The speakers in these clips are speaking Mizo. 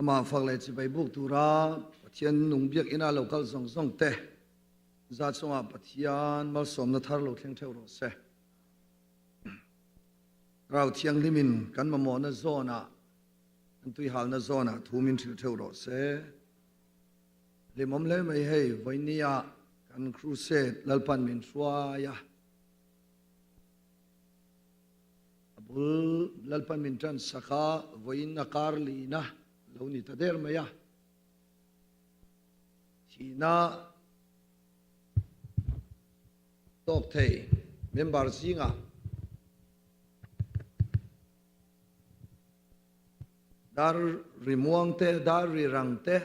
Amah fak leh chibai buk tura Pathian nung biakina lo kal zawng zawng te za chungah Pathian malsawmna thar lo thleng theuh rawh se. Rau Thianghlimin kan mamawhna zawnah, kan tuihalna zawnah thu min hrilh theuh rawh se. Hlimawm hle mai hei, vawinia kan crusade Lalpan min hruai a. A bul Lalpan min tan sak a, vawiin a kar lina lo ni ta der mai a. Thihna tawk thei member zingah dar ri muang te, dar ri rang te,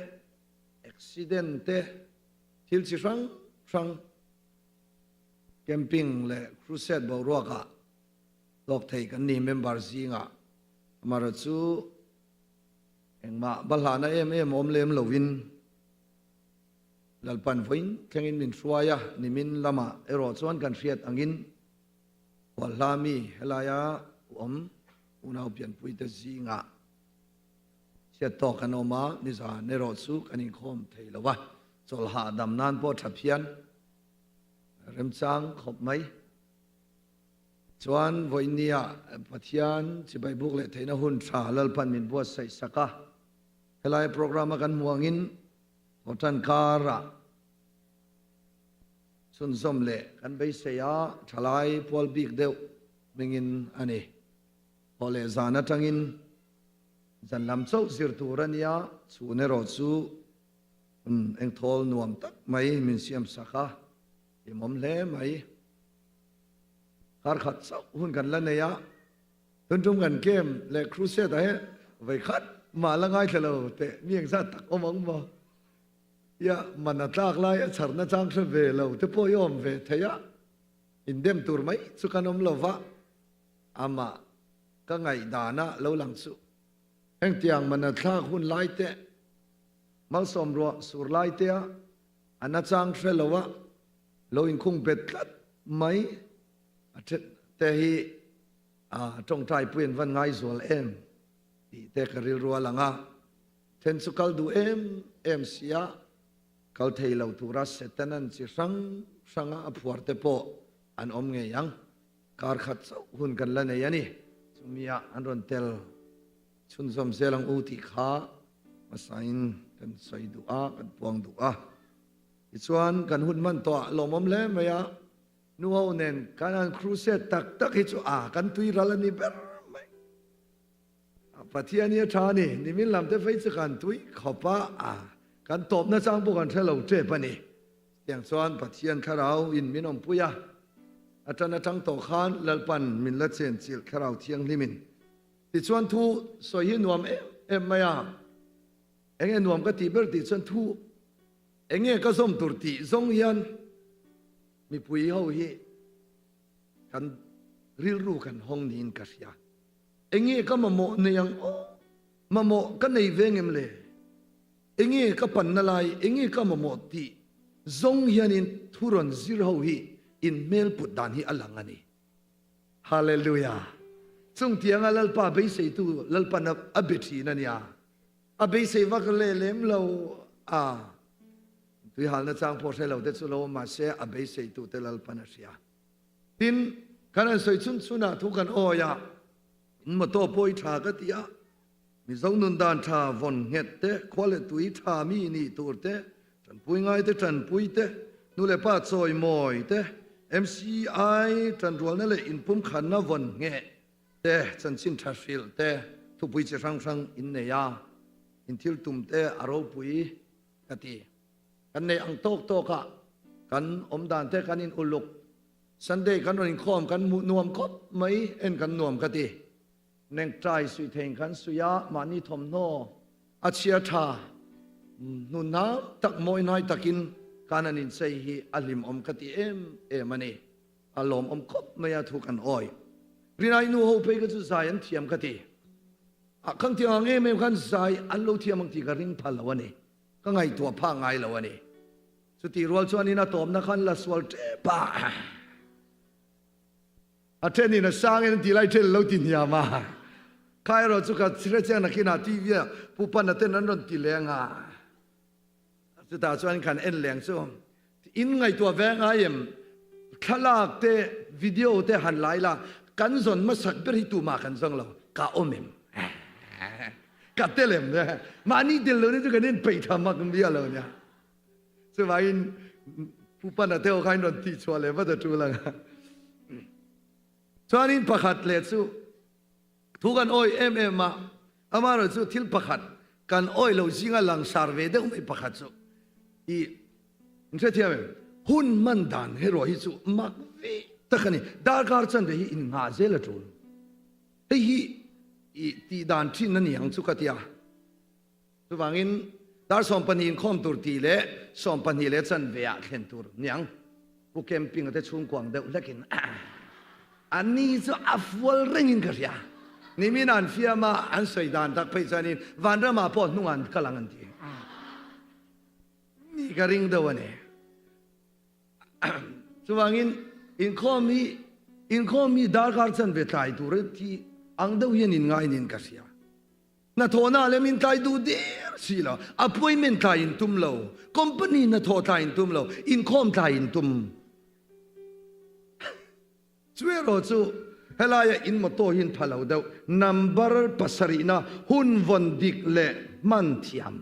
accident te, thil chi hrang hrang Camping leh crusade boruakah hlawk thei kan ni member zingah amaherawh chu engmah bahlahna em em awm lem lovin Lalpan vawiin thlengin min hruai a, nimin lamah erawh chuan kan hriat angin Hualhla mi helaia awm unau pianpuite zingah chhiat tawk kan awm a, nizan erawh chu kan inkhawm thei lo va, chawlhah dam nan pawh tha phian. Remchang khawp mai. Chuan vawinia Pathian chibai buk leh theihna hun tha Lalpan min buatsaih sak a. Helai program a kan hmuh angin Thawhtan karah chhunzawm leh kan beisei a, thalai pual bik deuh hmingin a ni. Thawh leh zan atangin zan lam chauh zir tur a nia, chhun erawh chu Umm, engthawl nuam tak mai min siam sak a, hlimawm hle mai. Kar khat chauh hun kan la nei a, tun tum kan camp leh crusade ah hian vawi khat mah la ngaithla lo teh mi engzat tak awm ang maw? Ia, man a tlak lai a chharna chang hre ve lo te pawh i awm ve thei a, indem tur mai chu kan awm lo va, amah ka ngaihdan ah lo lang chu hengtiang man a thlak hun lai te, Malsawm ruah sur lai tea a nachang hre lo a lo inkhung bet tlat mai a then te hi a tawngtai pui an van ngai zual em tih te ka rilru a lang a, then chu kal duh em em sia kal thei lo tura Setanan chi hrang hranga a phuar te pawh an awm ngei ang. Kar khat chauh hun kan la nei a ni. Chumi ah an rawn tel chhunzawm zel ang u tih kha Hmasain kan sawi duh a, kan puang duh a. Tichuan kan hun hman tawh ah lawmawm hle mai a, nu ho nen kan han crusade tak tak hi chu a kan tui ral a ni ber mai. Pathian hi a tha a ni, nimin lam te phei chu kan tui khawp a, a kan tawpna chang pawh kan hre lo tep a ni. Chutiang chuan Pathian thlarau in min awmpui a, a tan atang tawh khan Lalpan min la chenchilh thlarau thianghlimin Tichuan thu sawi hi nuam em em mai a, enge nuam ka tih ber tih chuan thu enge ka zawm tur tih zawng hian mipui ho hi kan rilru kan hawng niin ka hria. Enge ka mamawh nei ang aw, mamawh ka nei ve ngem le? Enge ka panna lai, enge ka mamawh tih zawng hianin thu rawn zir ho hi in hmel put dan hi a lang a ni. Hallelujah! Chung tianga Lalpa beiseitu Lalpan a be thin a nia. A beisei vak leh lem lo a. Tuihalna chang pawh hre lo te chu lo awm mahse a beiseitu te Lalpan a hria. Tin, kan han sawi chhun chhunah thu kan awi a, in motor pawh i tha ka ti a, Mizo nun dan tha vawn nghet te, khua leh tui tha mi nih tur te, tanpui ngai te tanpui te, nu leh pa chawimawi te, MCI tanrualna leh inpumkhatna vawn ngheh te, chanchin tha hrilh te, thupui chi hrang hrang in nei a, in thil tum te a ropui ka ti. Kan neih ang tawk tawk ah kan awm dan te kan in uluk. Sunday kan rawn inkhawm kan hmuh nuam khawp mai en kan nuam ka ti. Nengtai suih theiin kan suih a, mahni thawmhnaw a chhia tha hnunam tak mawihnai takin kan an inchei hi a hlimawm ka ti em em a ni. A lawmawm khawp mai a thu kan awi. Rinai nu ho phei kha chu zai an thiam ka ti. A khang tiang ang em em khan zai an lo thiam ang tih ka ring phal lo a ni. Ka ngaihtuah phah ngai lo a ni. Chutih rual chuanin a tawpna khan la sual tep a. A then in a sang in an ti lai then lo ti hniam a. Kha erawh chu ka hre chiang nakinah TV ah Pu Pana ten an rawn ti leng a. Chutah chuan kan en leng chu in ngaihtuah ve ngai em? Thlalak te, video te han lai la, kan zawn hmasak ber hi tumah kan zawng lo, ka awm em? Ka tel em? Mahni tel lo ni chu kan inpeih tha mak miah lo nia. Chuvangin Pu Pana te ho kha in rawn tihchhuah leh vat a tul ang a. Chuanin pakhat leh chu Thu kan awih em em a, amaherawh chu thil pakhat kan awih loh zinga langsar ve deuh mai pakhat chu i hrethiam em? Hun hman dan erawh hi chu mak ve tak a ni. Darkar chanve hi innghah zel a tul. Hei hi i tih dan thin a ni ang chu ka ti a. Chuvangin dar 20 inkhawm tur tih leh 12 leh chanve ah thlen tur niang. Pu Camping a te chhungkuang deuh hlekin a ni chu a fual rengin ka hria. Nimin an fiam a, an sawi dan tak phei chuanin vanramah pawh hnungah an kal ang an ti. Ni ka ring deuh a ni. Chuvangin inkhawm hi inkhawm hi darkar chanve tlai tur thi ang deuh hian inngainin ka hria. Hnathawhna lem in tlai duh der si lo, appointment tlai in tum lo, company hnathawh tlai in tum lo, inkhawm tlai in tum. Chu erawh chu helaia in motor hi in pha lo deuh, number pasarihna hun vawn dik leh hman thiam.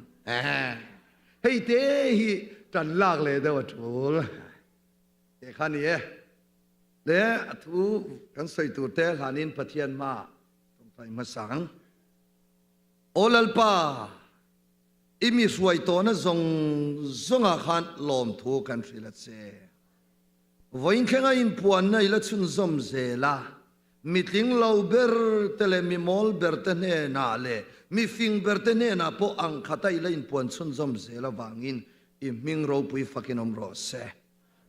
Hei te hi tan lak leh deuh a tul. Te kha ni e. Le a thu kan sawi tur te hlanin Pathian hmaah Tawngtai hmasa ang. Aw Lalpa, i mi hruai tawhna zawng zawngah khan lawmthu kan hrilh a che. Vawiin thlenga inpuanna i la chhunzawm zel a, mi tling lo ber te leh mi mawl ber te hnenah leh mi fing ber te hnenah pawh ang khata i la inpuan chhunzawm zel avangin i hming ropui fakin awm rawh se.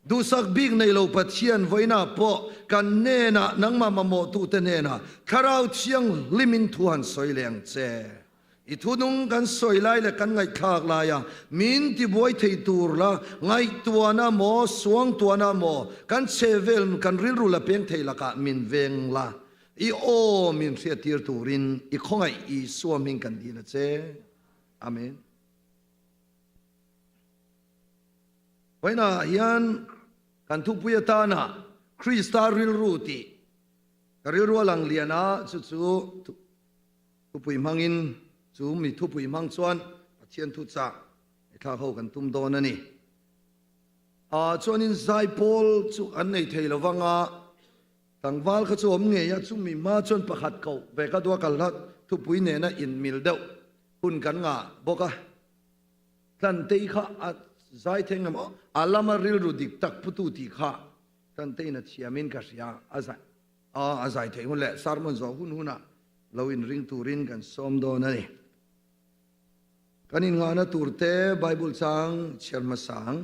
Duhsak bik nei lo Pathian vawiinah pawh kan hnenah nangmah mamawhtute hnenah Thlarau Thianghlimin thu han sawi leh ang che. I thunung kan sawi lai leh kan ngaihthlak laia min tibuai thei tur la ngaihtuahna maw suangtuahna maw kan chhe vel kan rilru la peng thei lakah min veng la i aw min hriattir turin i khawngaih Isua hming kan dil a che. Amen. Vawiinah hian kan thupui atana Krista rilru tih ka rilru a lang lian a, chu chu thupui hmangin chu mi thupui hmang chuan Pathian thuchah ngaihthlak ho kan tum dawn a ni. Ah chuanin zaipawl chu an nei thei lo vang a, tlangval kha chu awm ngei a, chumi hma chuan pakhat koh ve ka duh a, kalhla thupui nena inmil deuh hun kan ngah bawk a. Tlantei kha a zai thei ngam aw. A lama rilru dik tak putu tih kha Tlanteiin a thiamin ka hria. A zai a zai theih hun leh sermon zawh hun hunah lo inring turin kan sawm dawn a ni. Kan innghahna turte Bible chang chhiar hmasa ang.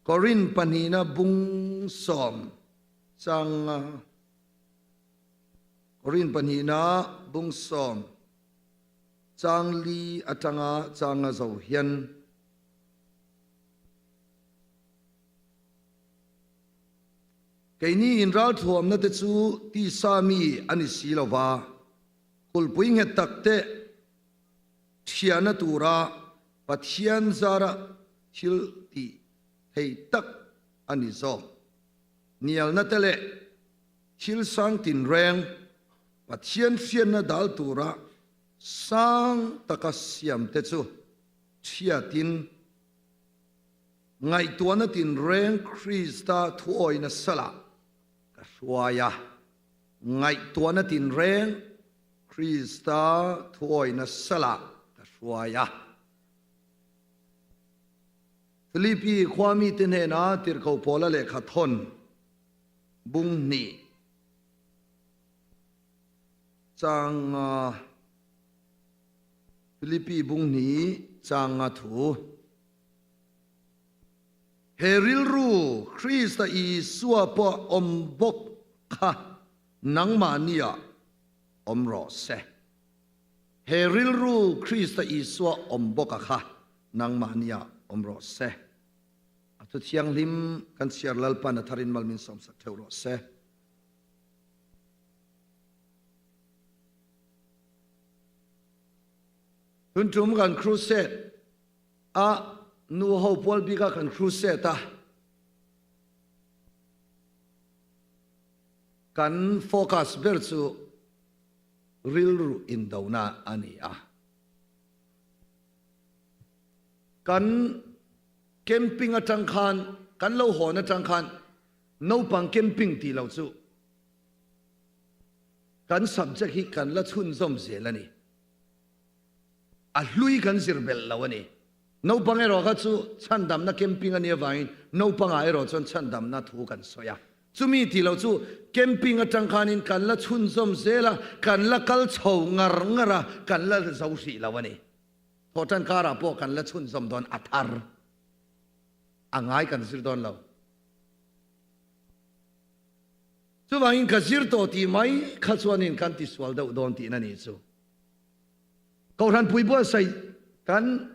Korin pahnihna bung sawm changa Korin pahnihna bung sawm Chang li atanga chang a zo hian keini inralthuamna te chu tisa mi a ni si lo va, kulhpui nghet tak te thiahna tura Pathian zara thil tih thei tak a ni zawk. Hnialna te leh thil sang tinreng Pathian hriatna dal tura sang taka siamte chu thiatin ngaihtuahna tinreng Krista thuawina salah ka hruai a, ngaihtuahna tinreng Krista thuawina salah ka hruai a. Philippi khua mite hnena tirhkoh Paula lehkha thawn bung hnih. Changa Philippi bung hnih changa thu. He rilru Krista Isua pawh awm bawk kha nangmahni ah awm rawh se. He rilru Krista Isua awm bawk a kha nangmahni ah awm rawh se. A thu thianghlim kan chhiar Lalpan a tharin mal min sawmsak theuh rawh se. Tun tum kan crusade a nu ho pual bika kan crusade a kan focus ber chu rilru indona a ni a. Kan camping atang khan kan lo hawn atang khan naupang camping tih lo chu kan subject hi kan la chhunzawm zel a ni. A hlui kan zir belh lo a ni. Naupang erawh kha chu chhandamna camping a nih avangin naupangah erawh chuan chhandamna thu kan sawi a. Chumi tih lo chu camping atang khanin kan la chhunzawm zel a, kan la kal chho ngar ngar a, kan la zo hrih lo a ni. Thawhtan karah pawh kan la chhunzawm dawn a thar a ngai kan zir dawn lo. Chuvangin ka zir tawh tih mai kha chuanin kan tisual deuh dawn tihna nih chu. Kohhran pui buatsaih kan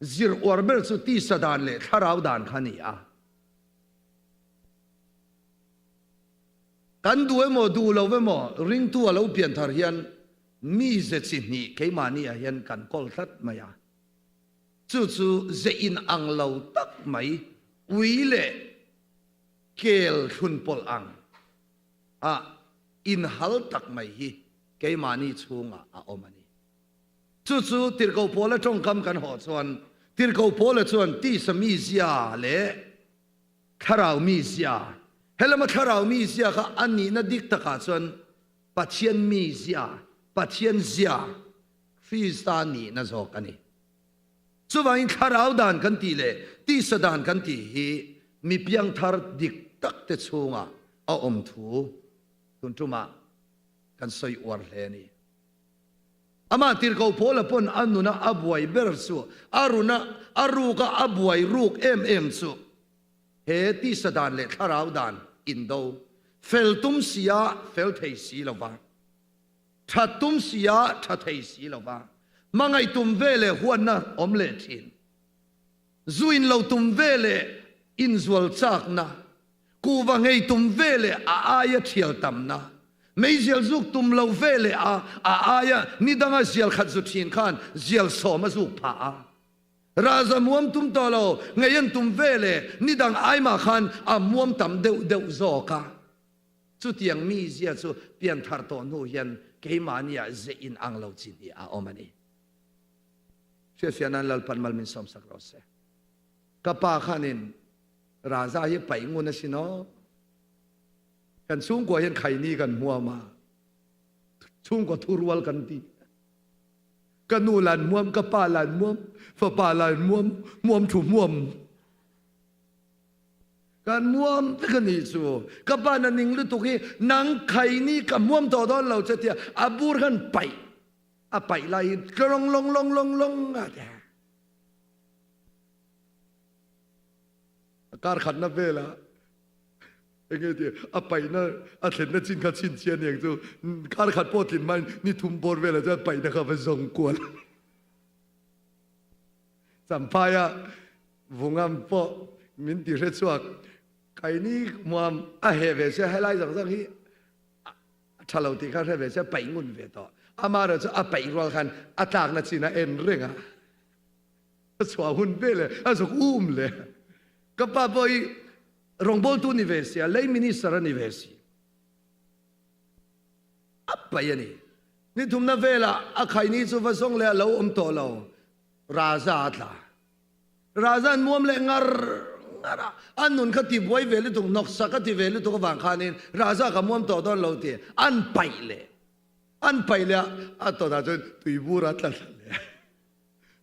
zir uar ber chu tisa dan leh thlarau dan kha a ni a. Kan duh emaw duh lo emaw ringtu a lo pian thar hian mize chi hnih keimahni ah hian kan kawl tlat mai a. Chu chu ze inang lo tak mai ui leh kel thlun pawlh ang a inhal tak mai hi keimahni chhungah a awm a ni. Chu chu Tirhkoh Paula tawngkam kan hawh chuan Tirhkoh Paula chuan tisa mizia leh thlarau mizia, helama thlarau mizia kha a nihna dik takah chuan Pathian mizia, Pathian zia, Krista nihna zawk a ni. Chuvangin thlarau dan kan tih leh tisa dan kan tih hi mi piangthar dik tak te chhungah a awm thu tun tumah kan sawi uar hle a ni. Amah Tirhkoh Paula pawn a nuna a buai ber chu a runa a ruka a buai ruk em em chu he tisa dan leh thlarau dan indo fel tum sia fel thei si lova, that tum sia tha thei si lova, hmangaih tum ve leh huatna awm leh thin, zu in lo tum ve leh inzual chakna, Kuhva ngei tum ve leh a aia thial tamna, meizial zuk tum lo ve leh a a aia ni danga zial khat zu thin khan zial sawm a zuk phah a. Raza muam tum tawh lo, ngei an tum ve leh ni dang aimah khan a muam tam deuh deuh zawk a. Chutiang mizia chu pianthar tawh hnu hian keimahniah ze inang lo chi hnih a awm a ni. Hriatfiah nan Lalpan mal min sawmsak rawh se. Ka pa khanin Raza hi paih ngun a si naw. Kan chhungkua hian khaini kan hmuam a, chhungkua thurual kan ti. Ka nu lan hmuam, ka pa lan hmuam, fapa lan hmuam, hmuam thu hmuam. Kan hmuam vek a nih chu. Ka pa na ning lutuk hi nang khaini ka hmuam tawh dawn lo che tia a bur khan paih a paih lai hi tlawng long long long long a tia. A kar khatna velah enge ti a paihna a thlenna chin kha chhinchhiah aniang chu kar khat pawh tlin hmain ni thum bawr velah chuan paihna kha va zawng kual. Champhaia vungam pawh min ti hre chhuak kaini hmuam a heh ve sia helai zawng zawng hi a tha lo tih kha hre ve sia paih ngun ve tawh. Amaherawh chu a paih rual khan a tlakna chin a en reng a. A chhuah hun ve le a zuk um le. Ka pa pawh hi rawngbawltu ni ve si a, lei minister a ni ve si. A paih a ni. Ni thumna velah a khaini chu va zawng leh a lo awm tawh lo. Raza a tla. Raza an muam leh ngar ngar a, a nun kha ti buai ve lutuk, hnawksak a ti ve lutuk avang khanin Raza ka muam tawh dawn lo ti an paih leh. An paih leh a, a tawnah chuan tuibur a tla thla leh.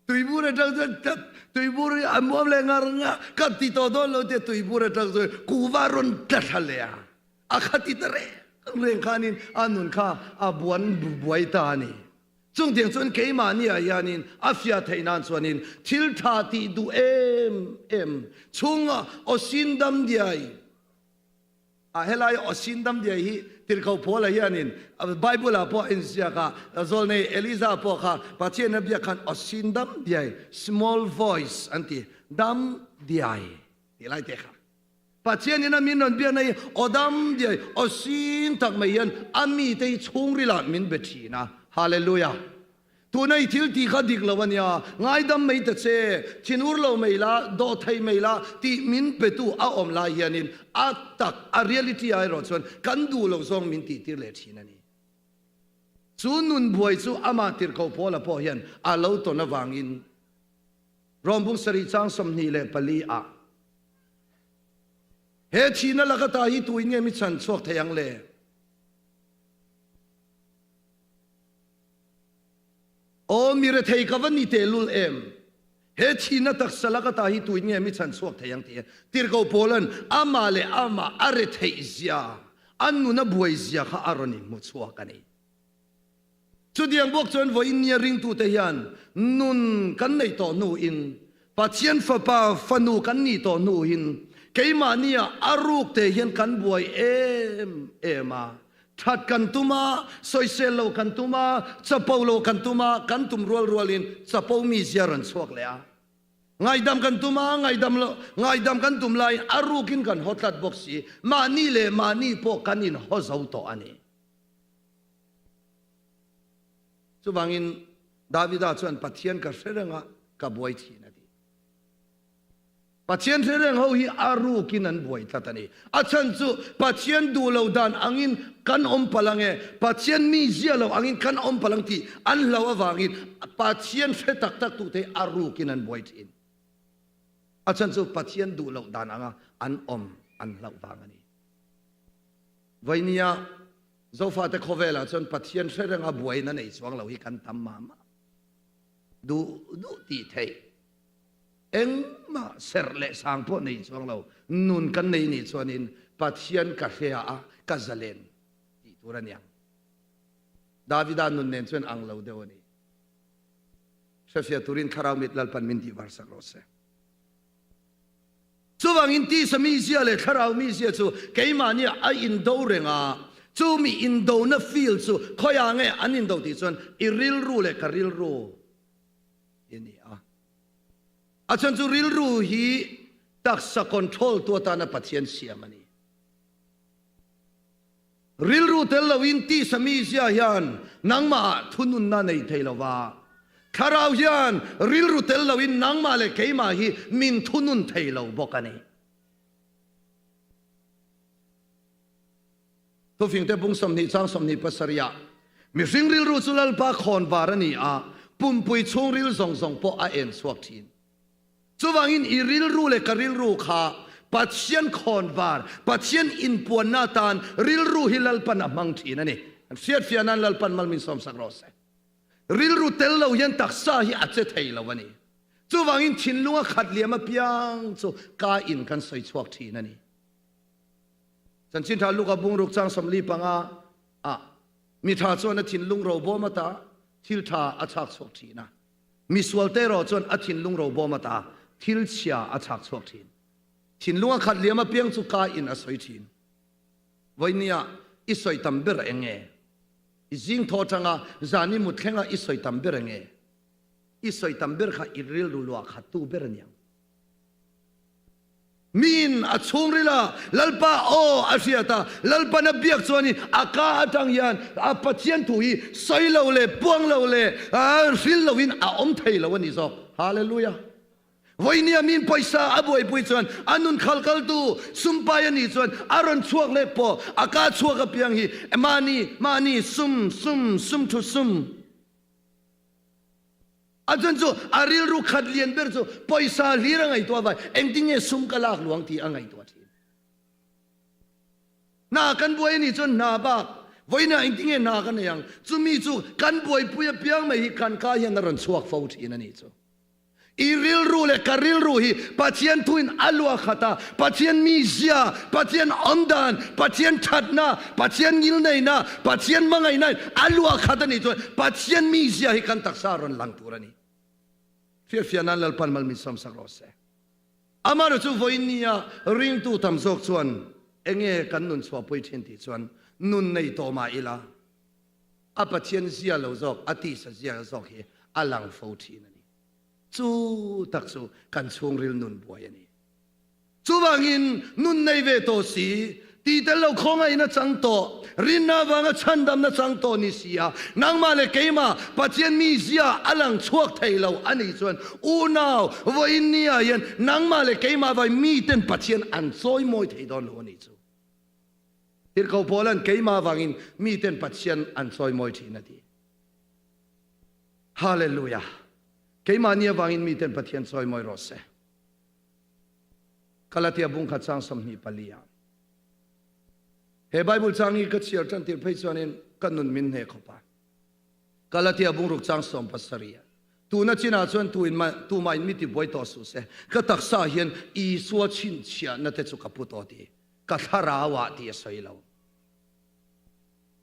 Tuibur atang chuan tlat tuibur hi a muam leh ngar ngar ka ti tawh dawn lo tia tuibur atang chuan kuhva rawn tla thla leh a, a kha ti ta reng reng khanin a nun kha a buan buai ta a ni. Chungtiang chuan keimahni ah hianin a fiah theih nan chuanin thil tha tih duh em em chhunga aw sin dam diai A helai aw sin dam diai hi Tirhkoh Paula hianin Bible ah pawh a inziak a, zawlnei Eliza pawh kha Pathian a biak khan aw sin dam diai, small voice an ti, dam diai tih lai te kha. Pathianin a min rawn biakna hi aw dam diai, aw sin tak mai hian a mite hi chhungril ah min be thin a. Hallelujah! Tuna i thil tih kha dik lo a nia, ngaidam mai ta che, thinur lo mai la, dawhthei mai la tih min petu a awm lai hianin a tak, a reality ah erawh chuan kan duh lo zawng min tihtir leh thin a ni. Chu nun buai chu amah tirhkoh Paula pawh hian a lo tawn avangin Rom bung sarih chang 24 ah he thihna laka ta hi tuin nge mi chhan chhuak thei ang le? Aw mi rethei ka va ni tehlul em! He thihna taksa laka ta hi tuin nge mi chhan chhuak thei ang tih Tirhkoh Paula'n amah leh amah a retheih zia, a nun a buai zia kha a rawn inhmu chhuak a ni. Chutiang bawk chuan vawiin nia ringtute hian nun kan neih tawh hnuin, Pathian Fapa fanu kan nih tawh hnuin keimahnia a ruk te hian kan buai em em a. That kan tum a, sawisel lo kan tum a, chapo lo kan tum a, kan tum rual rualin chapo mizia rawn chhuak leh a. Ngaidam kan tum a, ngaidam lo, ngaidam kan tum laiin a rukin kan haw tlat bawk si. Mahni leh mahni pawh kan inhaw zo tawh a ni. Chuvangin Davida chuan Pathian ka hre reng a, ka buai thin a ti. Pathian hre reng ho hi a rukin an buai tlat a ni. A chhan chu Pathian duh lo dan angin kan awm palh ang e, Pathian mi zia lo angin kan awm palh ang tih an hlauh avangin Pathian hre tak tak tute hi a rukin an buai thin. A chhan chu Pathian duh loh dan anga an awm an hlauh vang a ni. Vainia Zofate khawvelah chuan Pathian hre renga buaina nei chuang lo hi kan tam mah mah. Duh duh tih theih. Engmah serh leh sang pawh nei chuang lo nun kan nei nih chuanin Pathian ka hria a, ka zalen tih tur a niang. Davida nun nen chuan ang lo deuh a ni. Hrefiah turin Thlarau mit Lalpan min tih var sak rawh se. Chuvangin tisa mizia leh thlarau mizia chu keimahnia a indo reng a, chumi indona field chu khawiah nge an indo tih chuan i rilru leh ka rilru hi a ni a. A chhan chu rilru hi taksa control tu atana Pathian siam a ni. Rilru tel loin tisa mizia hian nangmahah thununna nei thei lo va, Thlarau hian rilru tel loin nangmah leh keimah hi min thunun thei lo bawk a ni. Thufingte bung 20 chang 27 ah, Mihring rilru chu Lalpa khawnvar a ni a, pumpui chhungril zawng zawng pawh a en chhuak thin. Chuvangin i rilru leh ka rilru kha Pathian khawnvar, Pathian inpuanna atan rilru hi Lalpan a hmang thin a ni. Kan hriatfiah nan Lalpan mal min sawmsak rawh se. Rilru tel lo hian taksa hi a che thei lo a ni. Chuvangin thinlunga khat liam apiang chu ka in kan sawi chhuak thin a ni. Chanchin Tha Luka bungruk chang 45 ah mi tha chuan a thinlung robawm ata thil tha a chhak chhuak thin a. Misual te erawh chuan a thinlung robawm ata thil chhia a chhak chhuak thin. Thinlung a khat liam apiang chu ka in a sawi thin. Vawinia i sawi tam ber eng nge? I zing thaw atanga zan i mut thlenga i sawi tam ber eng nge? I sawi tam ber kha i rilru luah khat tu ber aniang. Miin a chhungrila Lalpa aw a hriat a, Lalpan a biak chuanin a ka atang hian a Pathian thu hi sawi lo leh puang lo leh hril loin a awm thei lo a ni zawk. Hallelujah! Vawinia miin pawisa a buaipui chuan a nun khal kaltu sumpai a nih chuan a rawn chhuak leh pawh a ka chhuak apiang hi mahni mahni sum sum sum thu sum A chhan chu a rilru khat lian ber chu pawisa hlir a ngaihtuah vai, engtin nge sum ka lak luang tih a ngaihtuah thin. Hna kan buai a nih chuan hna bak vawiinah engtin nge hna ka nei ang, chumi chu kan buaipui apiang mai hi kan ka hian a rawn chhuak fo thin a nih chu. I rilru leh ka rilru hi Pathian thuin a luah khat a, Pathian mizia, Pathian awmdan, Pathian thatna, Pathian ngilneihna, Pathian hmangaihna in a luah khat a nih chuan Pathian mizia hi kan taksa a rawn lang tur a ni. Hriatfiah nan Lalpan mal min sawmsak rawh se. Amaherawh chu vawiin nia ringtu tam zawk chuan enge kan nun chhuahpui thin tih chuan nun nei tawh mah ila a Pathian zia lo zawk, a tisa zia zawk hi a lang fo thin a ni. Chu tak chu kan chhungril nun buai a ni. Chuvangin nun nei ve tawh si, Ti tel lo khawngaihna chang tawh, rinna avanga chhandamna chang tawh ni si a, nangmah leh keimah Pathian mizia a lang chhuak thei lo a nih chuan unau vawiin ni ah hian nangmah leh keimah vai miten Pathian an chawimawi thei dawn lo a nih chu. Tirhkoh Paula'n keimah avangin miten Pathian an chawimawi thin a ti. Hallelujah! Keimahni avangin miten Pathian chawimawi rawh se. Galatia bung khat chang 24 ah. He Bible chang hi ka chhiar tan tir phei chuanin ka nun min hne khawp a. Galatia bung ruk chang 17 ah. Tuna chinah chuan tu in tuma in mi ti buai tawh suh se. Ka taksa hian Isua chhinchhiahna te chu ka pu tawh ti. Ka thlarau ah ti a sawi lo.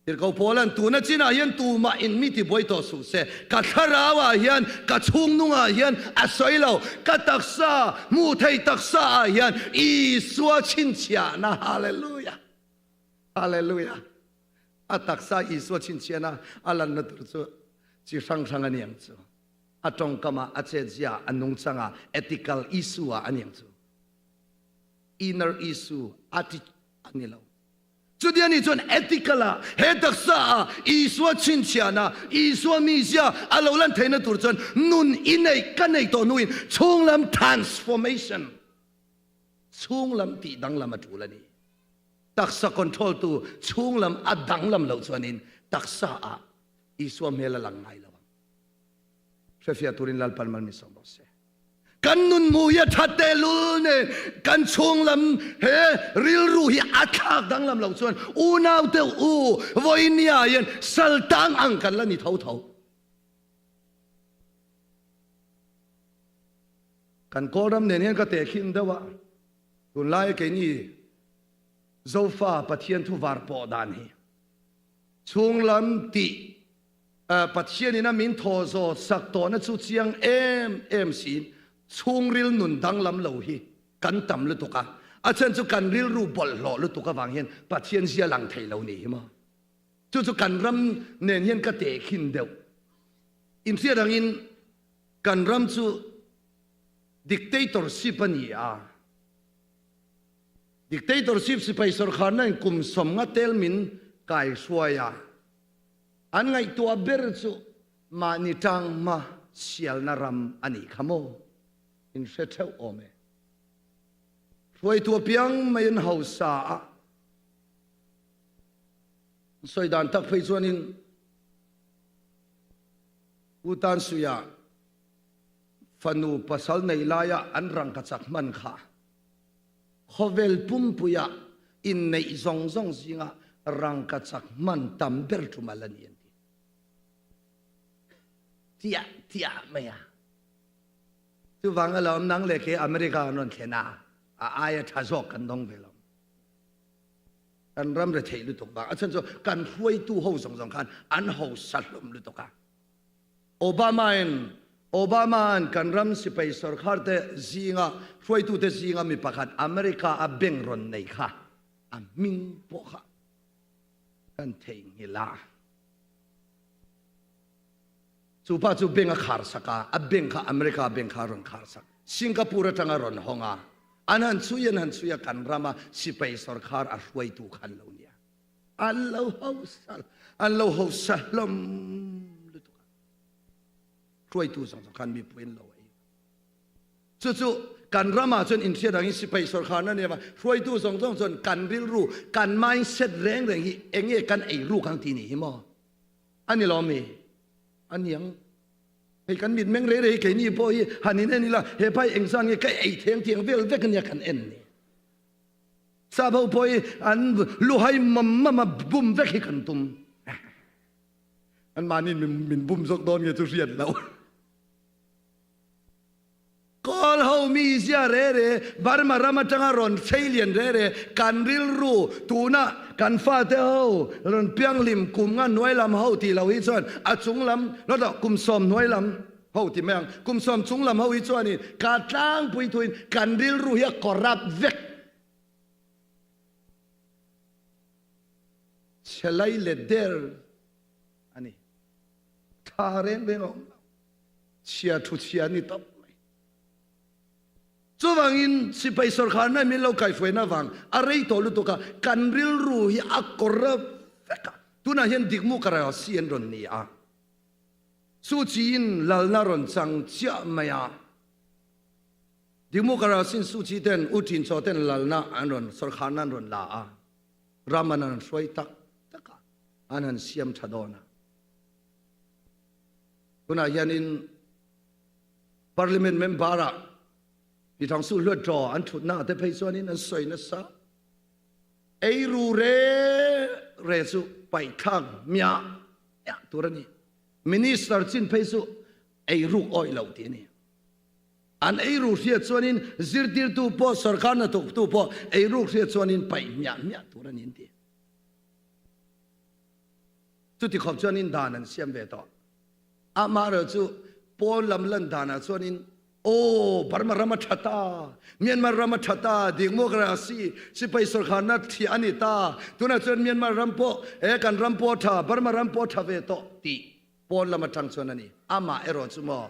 Tirhkoh Paula'n tuna chinah hian tumah in mi tibuai tawh suh se, ka thlarau ah hian, ka chhungnung ah hian a sawi lo, ka taksa, hmuh theih taksa ah hian Isua chhinchhiahna, Hallelujah! Hallelujah! A taksa Isua chhinchhiahna a lanna tur chu chi hrang hrang a ni ang chu. A tawngkam ah, a chetzia ah, a nungchang ah, ethical issue ah a ni ang chu. Inner issue a ti a ni lo. Chuti a nih chuan ethical ah he taksa ah Isua chhinchhiahna, Isua mizia a lo lan theihna tur chuan nun i neih ka neih tawh hnuin chhunglam transformation, chhunglam tih danglam a tul a ni. Taksa control tu chhunglam a danglam loh chuanin taksa ah Isua hmel a lang ngai lo ang. Hrefiah turin Lalpan mal min sawm rawh se. Kan nun hmuh hi a that tehlul nen kan chhunglam he rilru hi a thlak danglam loh chuan unau deuh u vawinia hian saltang ang kan la ni tho tho. Kan Kawlram nen hian ka tehkhin deuh a, tunlai keini Zofa Pathian thu var pawh dan hi chhunglam tih Pathianin a min thaw zawt sak tawhna chu chiang em em siin chhungril nun danglam lo hi kan tam lutuk a, a chhan chu kan rilru bawlhhlawh lutuk avang hian Pathian zia lang thei lo ni hi maw? Chu chu kan ram nen hian ka tehkhin deuh. Inhriat angin kan ram chu dictatorship a ni a, dictatorship sipai sawrkharna in kum 50 tel min kaihruai a, An ngaihtuah ber chu mahni tang hma sialna ram a nih kha maw? In hre theuh awm e. Hruaitu apiang mai an hausa a, an sawi dan tak phei chuanin U Tansuia fanu pasal nei laia an rangkachak hman kha Khawvel pumpuia inneih zawng zawng zinga rangkachak hman tam ber tum a la ni an ti. Tiah tiah mai a. Chuvang alawm nang leh kei America an rawn thlen a, a aia tha zawk kan dawng ve lo. Kan ram retheih lutuk vang. A chhan chu kan hruaitu ho zawng zawng khan an hausa hlawm lutuk a. Obama-in Obama-a'n kan ram sipai sawrkharte zinga hruaitute zinga mi pakhat America a bank rawn nei kha a hming pawh kha kan theihnghilh a. Chu pa chu bank a khar sak a, a bank kha America bank kha a rawn khar sak. Singapore atanga rawn hawng a, an han chhui an han chhui a kan rama sipai sawrkhar a hruaitu kha an lo nia. An lo hausa an lo hausa hlawm lutuk a. Hruaitu zawng zawng khan mipui an lo ei. Chu chu kan ramah chuan inhriat angin sipai sawrkharna nia va hruaitu zawng zawng chuan kan rilru kan mindset reng reng hi enge kan ei ruk ang tih ni hi maw? A ni lawm mi? A niang. Hei kan mit meng rei rei keini pawh hi han in en ila he pai engzan nge ka ei theng tiang vel vek ania kan en ni. Sap ho pawh hi an luhai mam mam a bum vek hi kan tum. An mahni min bum zawk dawn nge chu hriat loh. Kawl ho mi zia re re, Burma ram atanga rawn chei lian re re, kan rilru tuna kan fate ho rawn pianghlim kum nga hnuai lam ho tih lo hi chuan a chung lam, no no, kum 10 hnuai lam ho ti mai ang, kum 10 chung lam ho hi chuanin ka tlangpui thuin kan rilru hi a corrupt vek. Chhe lai leh der a ni. Tha reng reng a awm lo. Chhia thu chhia a ni tawp mai. Chuvangin sipai sawrkharna min lo kaihhruaina vang a rei tawh lutuk a, kan rilru hi a kawr vek a. Tunah hian dikmu ka rasi an rawn ni a, Suu Kyi-in lalna rawn chang chiah mai a. Dikmu ka rasin Suu Kyi ten U Tin Chaw ten lalna an rawn sawrkharna an rawn la a, ram an han hruai tak tak a, an han siam tha dawn a. Tunah hianin Parliament member-ah Pi Thangsu Hluattaw an thutna te phei chuanin an sawi nasa. Eiru re re chu paihthlak hmiah hmiah tur a ni. Minister chin phei chu eiruk awih loh tih a ni. An eiru hriat chuanin zirtirtu pawh sorkar hnathawktu pawh eiruk hriat chuanin paih hmiah hmiah tur a ni an ti. Chuti khawp chuanin dan an siam ve tawh. Amaherawh chu pawn lam lan danah chuanin Aw, Burma ram a tha ta, Myanmar ram a tha ta, democracy, sipai sorkharna thiah a ni ta, tunah chuan Myanmar ram pawh, he kan ram pawh a tha, Burma ram pawh a tha ve tawh tih pawn lam atang chuan a ni. Amaherawh chu maw,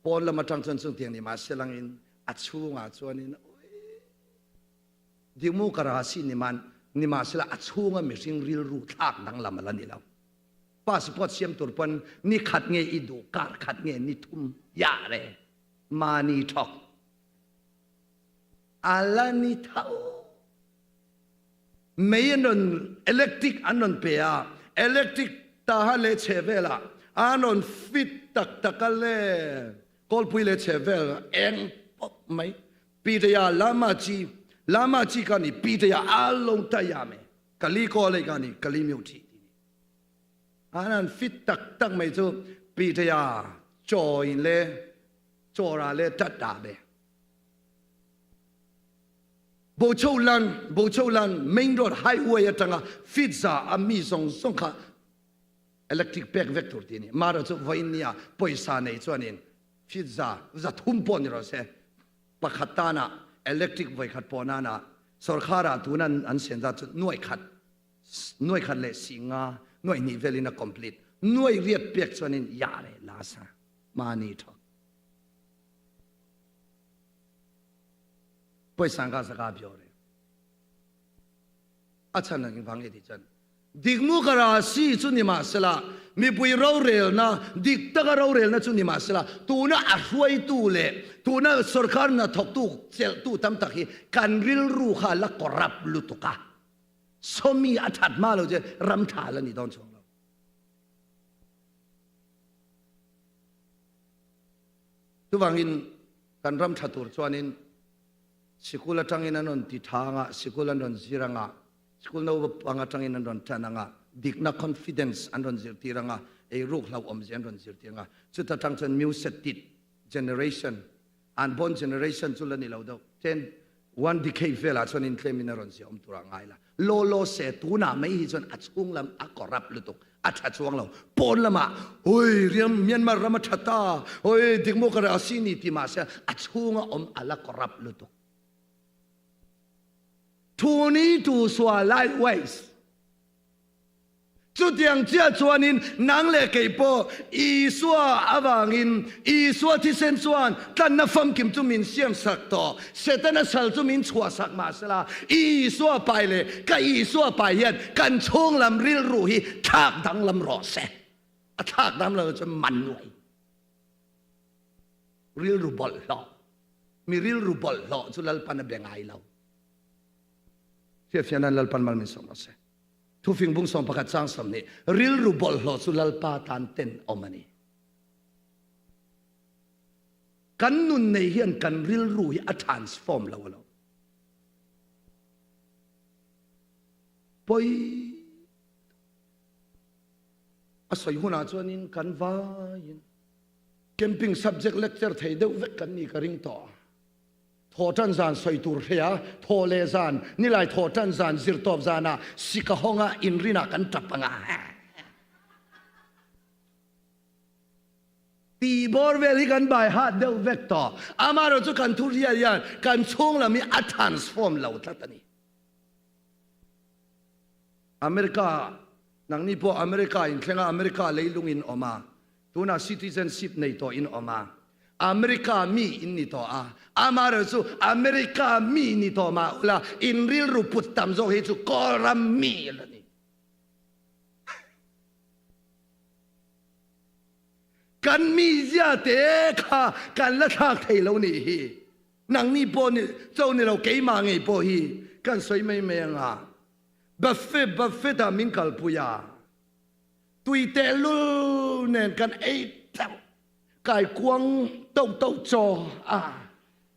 pawn lam atang chuan chungtiang ni mahse langin a chhungah chuanin democracy ni man nimahsela a chhunga mihring rilru thlak danglam a la ni lo. Passport siam tur pawn ni khat nge i duh kar khat nge ni thum ya re mani thawk ala ni tho mei an rawn electric an rawn pe a electric taha le chhe vela an rawn fit tak tak a le kawlpui le chhe vel eng pawp mai Peter lama chi lama chi ka ni Peter a long ta ya me kali ko le ka ni kali miu thi An han fit tak tak mai chu Peter-a chaw in le chawra le tat ta be. Bocholan Bocholan main road highway atanga fit za a mi zawng zawng kha electric pek vek tur ti ni. Mara chu vawiin nia pawisa nei chuanin fit za za thum pawh ni rawh se pakhat tana electric vawikhat pawh nana sorkharah tunan an sian zat chu nuai khat Nuai khat leh si nga nuai hnih velin a complete. Nuai riat pek chuanin ya le la sa mani tho. Poisang ka saka bio re. A chan ang vang e ti chan. Dikmu ka ra si chu ni ma sela mipui rorelna dik taka rorelna chu ni ma sela tuna a hruaitu le tuna sarkar na thawktu chelhtu tam tak hi kan rilru kha la corrupt lutuka. Sawmi a that ma lo che ram tha la ni dawn chuang lo. Chuvangin kan ram tha tur chuanin sikul atangin an rawn ti tha anga, sikul an rawn zir anga, sikul naupang atangin an rawn tan anga, dikna confidence an rawn zirtir anga, eiruk hlauhawm zia an rawn zirtir anga, chuta tang chuan musettit generation An born generation chu la ni lo deuh. Ten one decade velah chuan in tlemin a rawn ziah awm turah ngai la. Law law se tunah mai hi chuan a chhung lam a corrupt lutuk. A tha chuang lo. Pawn lamah oi riam Myanmar ram a tha ta oi democracy ni ti mahse a chhunga awm a la corrupt lutuk. Thu ni tu sual likewise. Chutiang chiah chuanin nang leh kei pawh Isua avangin Isua thisen chuan tlanna famkim chu min siamsak tawh. Setana sal chu min chhuahsak mahsela Isua pai leh ka Isua pai hian kan chhunglam rilru hi thlak danglam rawh se. A thlak danglam lo chuan man nuai. Rilru bawlhhlawh. Mi rilru bawlhhlawh chu Lalpan a be ngai lo. Hriatfiahna'n Lalpan mal min sawm rawh se. Thufing bung 11 chang 20 rilru bawlhhlawh chu Lalpa tan ten awm a ni. Kan nun nei hian kan rilru hi a transform lo alo. Poi a sawi hunah chuanin kan vaiin camping subject lecture thei deuh vek kan ni ka ring tawh. Thaw ṭan zan sawi tur hria, thaw leh zan, nilai thaw ṭan zan, zirtawp zanah sika hawnga inrinah kan ṭap ang a. Tih bawr vel hi kan bai hat deuh vek tawh. Amaherawhchu kan thu hriat hian kan chhung lam hi a transform lo tlat a ni. America, nangni pawh America in thleng a, America leilung in awm a, tunah citizenship nei tawh in awm a. America mi in ni tawh a, amaherawh chu America mi ni tawh mah ula in rilru put tam zawk hi chu Kawlram mi la ni. Kan mizia te kha kan la thlak thei lo nih hi. Nangni pawh ni cho ni lo keimah ngei pawh hi kan sawi mai mai anga Buffet buffet ah min kalpui a, tui tehlul nen kan ei teuh. Kaikuang to to chaw a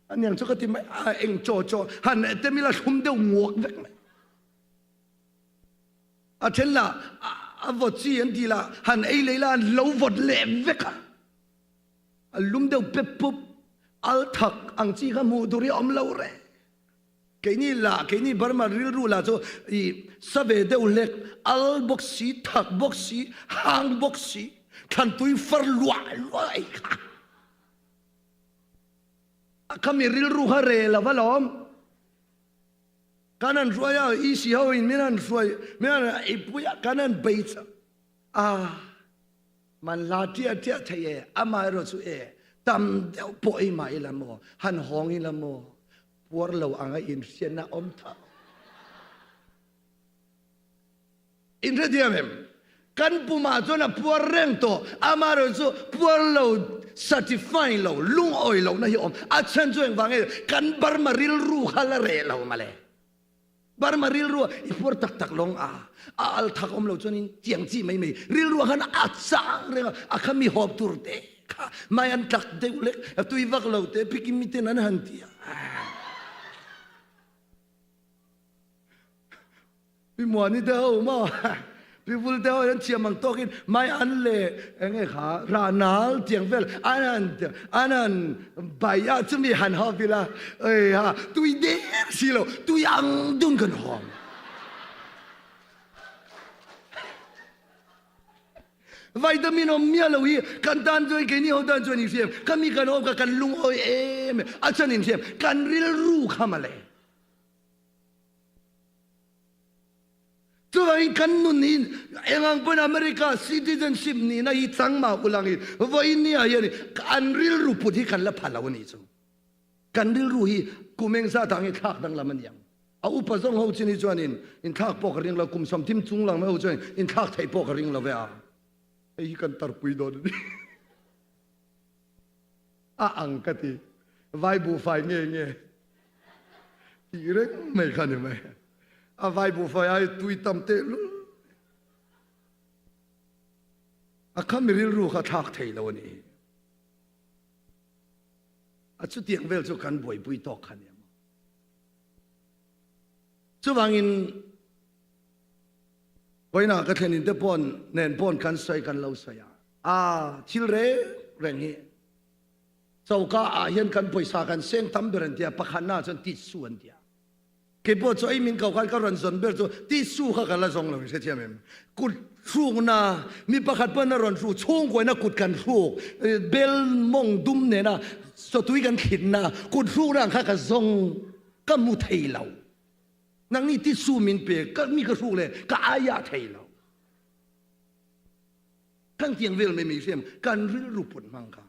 aniang chu ka ti mai a eng chaw chaw han te mila thlum deuh nguak vek mai a then la a vawt chi an ti la han ei lei la an lo vawt leh vek a a lum deuh pep pup al thak ang chi kha hmuh tur hi a awm lo reng. Keini lah, keini Burma rilru lah chu i sa ve deuh hlek, al bawk si, thak bawk si, hang bawk si, thlantui far luah luah ei kha. A khami rilru kha re lo va lawm. Kan han hruai a, EC ho in min han hruai, min han eipui a, kan han bei chak a. Man hla ṭiah ṭiah thei e, amaherawh chu e, tam deuh pawh ei mah ila maw, han hawng ila maw, puar lo anga inhriatna awm tho. Inhrethiam em? Kan pumah chuan a puar reng tawh, amaherawh chu puar lo, satisfy lo, lungawi lohna hi awm. A chhan chu engvang nge? Kan Burma rilru kha la reh lo male. Burma rilru i puar tak tak lawng a, a al thak awm lo chuanin tiang chi mai mai rilru ah khan a chang reng a, a kha mi hawp tur te kha mai an tlak deuh lek a tui vak lo te phikim mi ten an han ti a. Pi Muani te ho maw Pi Vul te ho an thiam ang tawkin mai an le enge kha rah nal tiang vel an han an han bai a chumi han hawp ila ei ha tui der si lo tui ang dun kan hawm. Vitamin awm miah lo hi kan tan chuan keini ho tan chuan inhriam khami kan hawp kha kan lungawi em a chuan inhriam kan rilru kha mawle. Chuvangin kan nun hi eng ang pawhin America citizenship nihna hi chang mah ulangin vawiin ni ah hian an rilru put hi kan la pha lo a nih chu. Kan rilru hi kum eng zat ah nge thlak danglam a ni ang. A upa zawng ho chin hi chuanin inthlak pawh ka ring lo, kum sawmthim chung lang ho chuan inthlak theih pawh ka ring lo ve a. Hei hi kan tarpui dawn a ni. A ang ka ti. Vai buhfai nge nge tih reng mai kha ni mai. A vai buhfai ai tui tam teh lul. A khami rilru kha thlak thei lo a ni. A chutiang vel chu kan buaipui tawk kha nia maw. Chuvangin vawiinah ka thlenin te pawn nen pawn kan sawi kan lo sawi a. A thil reng reng hi choka ah hian kan pawisa kan seng tam ber an tia, pakhatna ah chuan tissue an tia. Keipawh chu ei min ko khan ka rawn zawn ber chu tissue kha ka la zawng lo in hrethiam em? Kut hrukna mi pakhat pawn a rawn hruk, chhungkuaina kut kan hruk, bel mawng dum nena chawtui kan thlitna kut hrukna ang kha ka zawng ka hmu thei lo. Nangni tissue min pe, ka mi ka hruk leh ka aiah thei lo. Kan tiang vel mai mai hriam kan rilru put hmang kha.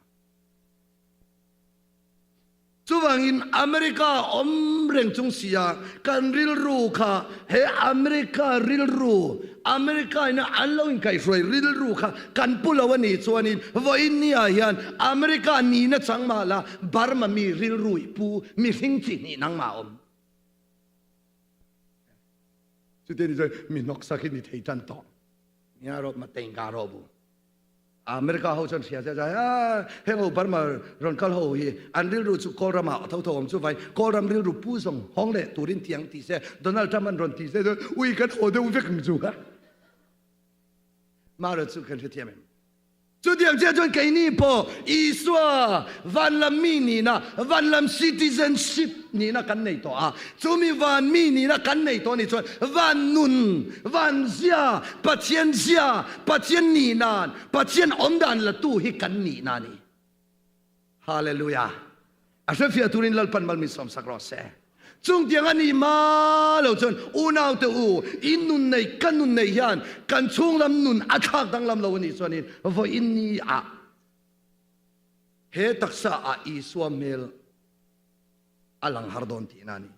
Chuvangin America awm reng chung sia kan rilru kha he America rilru, America ina an lo inkaihhruai rilru kha kan pu lo a nih chuanin vawiin ni ah hian America nihna chang mah la Burma mi rilru i pu mihring chi hnih nangmah awm. Chutiang ni chuan mi hnawksak hi ni thei tan tawh. Nia rawh mateng ka rawh bu. America ho chuan hria se zai a heng ho Burma rawn kal ho hi an rilru chu Kawlram ah tho tho awm chu vai Kawlram rilru pu zawng hawng leh turin tiang ti se Donald Trump an rawn ti se chuan ui kan haw deuh vek ang chu ha. Mara chu kan hrethiam em? Chutiang chiah chuan keini pawh Isua van lam mi nihna, van lam citizenship nihna kan nei tawh a. Chumi van mi nihna kan nei tawh anih chuan van nun, van zia, Pathian zia, Pathian nih nan, Pathian awm dan latu hi kan nihna a ni. Hallelujah! A hrefiah turin Lalpan mal min sawmsak rawh se. Chungtiang a nih hma lo chuan unaute u, in nun nei, ka nun nei hian kan chhunglam nun a thlak danglam lo a nih chuanin vawiin ni ah. He taksa ah Isua hmel a lang har dawn tihna a ni.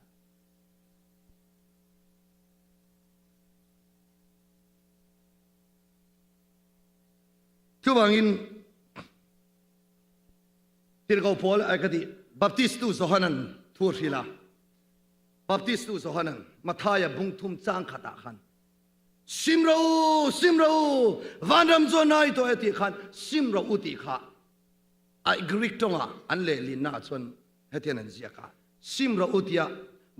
Chuvangin Tirhkoh Paul ai ka tih Baptistu Johanan thu a hrilh a. Baptistu Johanan Mathaia bung thum chang khatah khan Sim ro u, sim ro u, vanram chu a nai tawh e tih khan sim ro u tih kha a Greek tawngah an lehlinnaah chuan hetiang an ziak a, sim ro u tia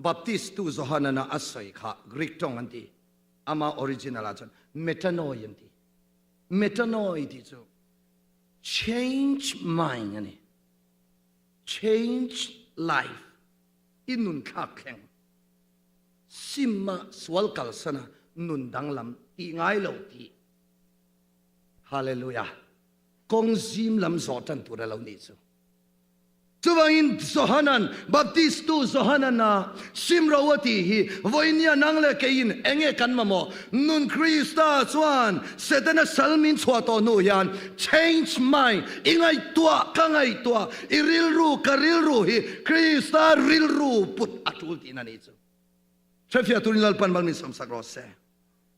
Baptistu Johanana a sawi kha Greek tawng an ti, ama original ah chuan metanoi an ti. Metanoi tih chu change mind a ni, change life, i nun thlak thleng. Simma sual kalsana nun danglam tih ngai lo tih. Hallelujah. Kawng zim lam zawh tan tur a lo nih chu. Chuvangin Johanan, Baptistu Johanan a sim ro a tih hi vawinia nang leh keiin enge kan mamawh? Nun Krista chuan Setana sal min chhuah tawh hnu hian change mind, i ngaihtuah ka ngaihtuah, i rilru ka rilru hi Krista rilru put a tul tihna nih chu. Hrefiah turin Lalpan mal min sawmsak rawh se.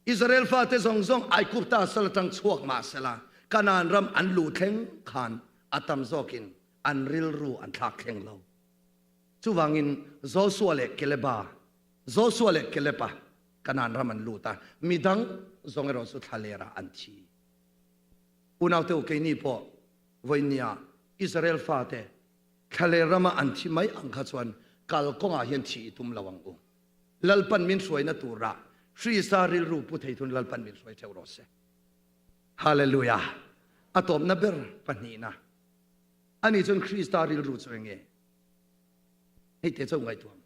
Israel fate zawng zawng Aigupta sal atang chhuak mah sela Kanaan ram an luh thleng khan a tam zawkin an rilru an thlak thleng lo. Chuvangin Josua leh Keleba, Josua leh Kelepa Kanaan ram an lut a, midang zawng erawh chu thlalerah an thi. Unaute u keini pawh vawinia Israel fate thlaler rama an thi mai ang kha chuan kalkawngah hian thi i tum lo ang u. Lalpan min hruaina turah Hrisa rilru pu thei thun Lalpan min hruai theuh rawh se. Hallelujah! A tawpna ber pahnihna ani chuan Krista rilru chu enge? Hei te chauh ngaihtuah ang.